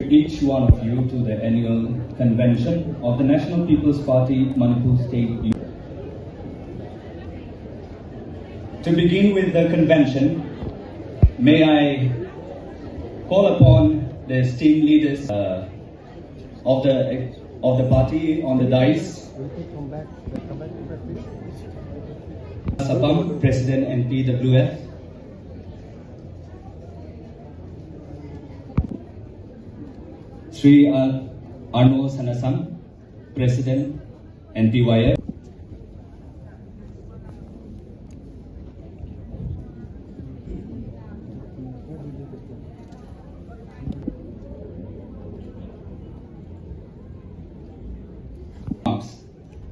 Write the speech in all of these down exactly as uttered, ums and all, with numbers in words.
each one of you to the annual convention of the National People's Party Manipur State. To begin with the convention, may I call upon the esteemed leaders, uh, of the, of the party on the dais. Sapam, President N P W F. Sri Ar-, Arnold Sanasang, President N P Y F.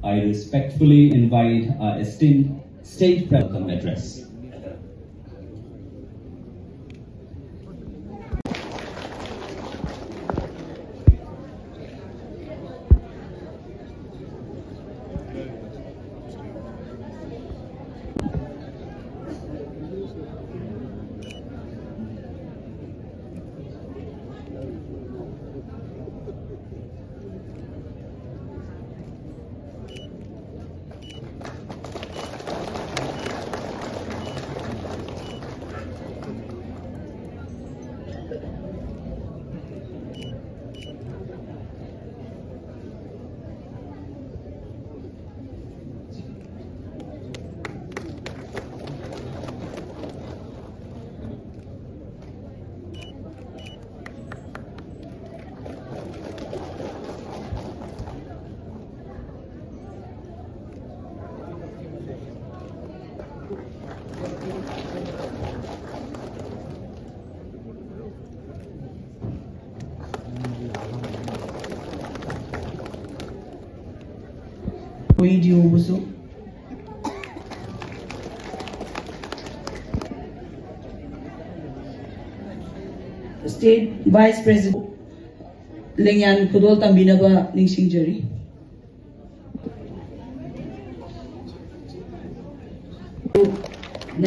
I respectfully invite our esteemed state welcome address. ꯑꯩꯈꯣꯏ ꯗꯤ ꯑꯣꯕꯨꯁꯨ꯫ State Vice President ꯂꯦꯡꯌꯥꯟ ꯈꯨꯗꯣꯜ ꯇꯝꯕꯤꯅꯕ ꯅꯤꯡꯁꯤꯡꯖꯔꯤ꯫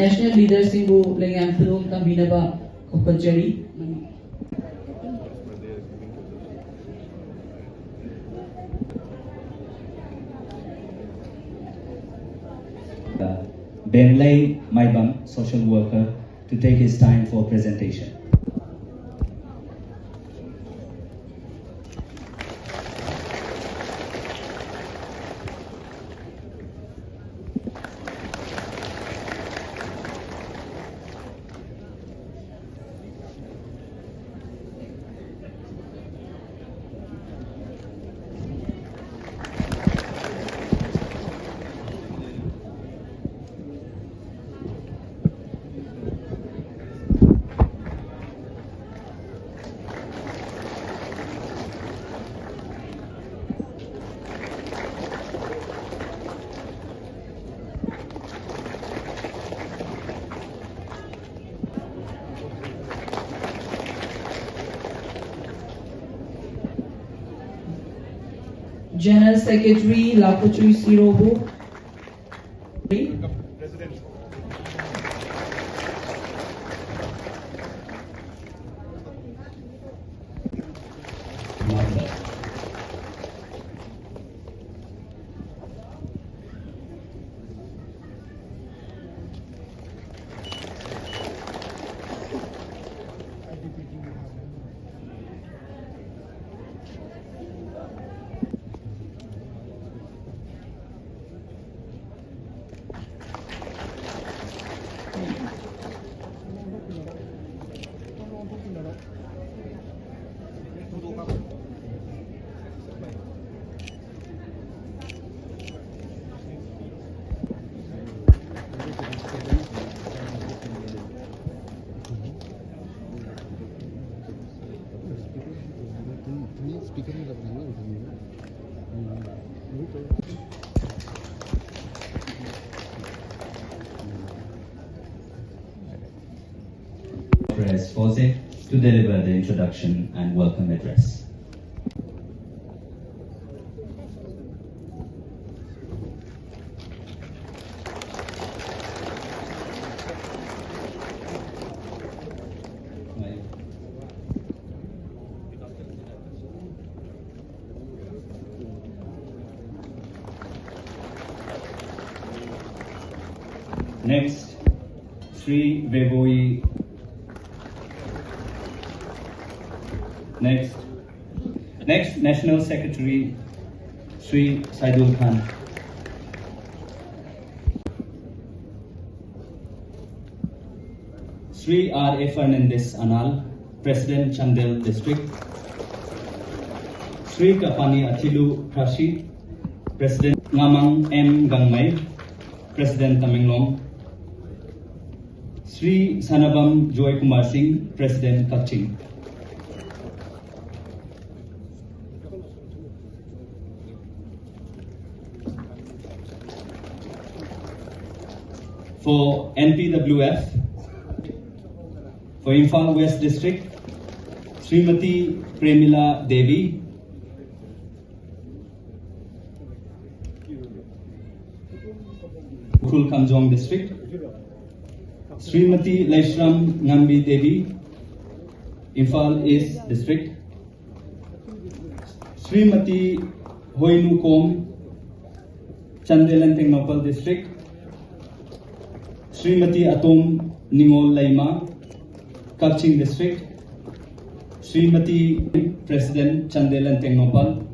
National leaderꯁꯤꯡꯕꯨ ꯂꯦꯡꯌꯥꯟ ꯈꯨꯗꯣꯜ ꯇꯝꯕꯤꯅꯕ ꯀꯧꯈꯠꯆꯔꯤ꯫ Bemlei Maibang, social worker, to take his time for presentation. General Secretary Lakhuchui Sirobo. Press Jose to deliver the introduction and welcome address. Next, Sri Vevoi. Next, next National Secretary, Sri Saidul Khan. Sri R A Fernandez Anal, President, Chandel District. Sri Kapani Athilu Krashi, President. Ngamang M Gangmai, President, Tamenglong. Sri Sanabam Joy Kumar Singh, President, Kakching. For N P W F, for Imphal West District, Srimati Premila Devi, Ukhrul Kamjong District, Srimati Laishram Ngambi Devi, Imphal East District, Srimati Hoinu Kom, Chandel and Tengnoupal District, Srimati Atom Ningol Laima, Kakching District, Srimati President, Chandel and Tengnoupal,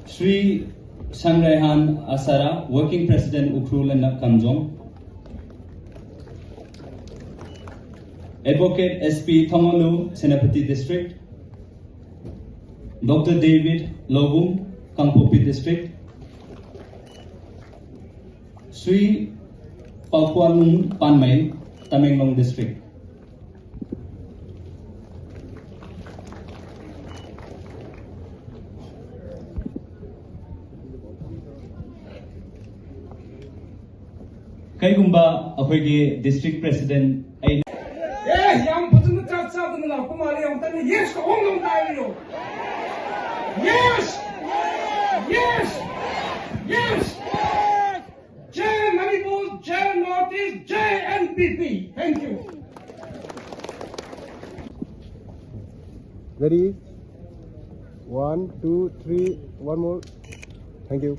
Sri Sangraihan Asara, Working President, Ukhrul and Kamjong, Advocate S P Thongolu, Senapati District, Doctor David Lobum, Kangpokpi District, Sri Paukwanung Panmai, Tamenglong District. ꯀꯩꯒꯨꯝꯕ ꯑꯩꯈꯣꯏꯒꯤ district president ꯑꯩꯅ ꯑꯦ, ꯌꯥꯝ ꯐꯖꯅ ꯆꯥꯛ ꯆꯥꯗꯅ ꯂꯥꯛꯄ ꯃꯥꯜꯂꯦ꯫ ꯑꯃꯨꯛꯇꯪ yes ꯀꯧꯕ ꯑꯃ ꯇꯥꯏꯌꯣ꯫ Yes! Yes! Yes! Jai Manipur, Jai Northeast, Jai N P P. Thank you. Ready? One, two, three, one more. Thank you.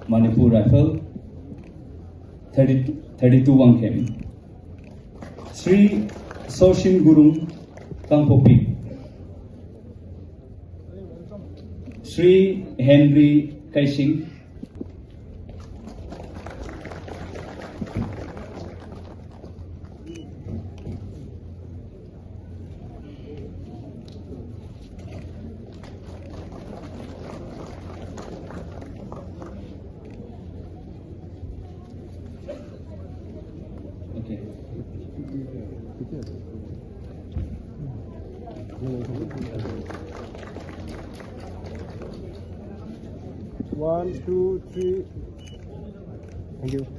Manipur Rifle, thirty, thirty-two Wangkhem. Sri Soshin Gurung, Kangpokpi. Sri Henry Kaising. Okay. One, two, three. Thank you.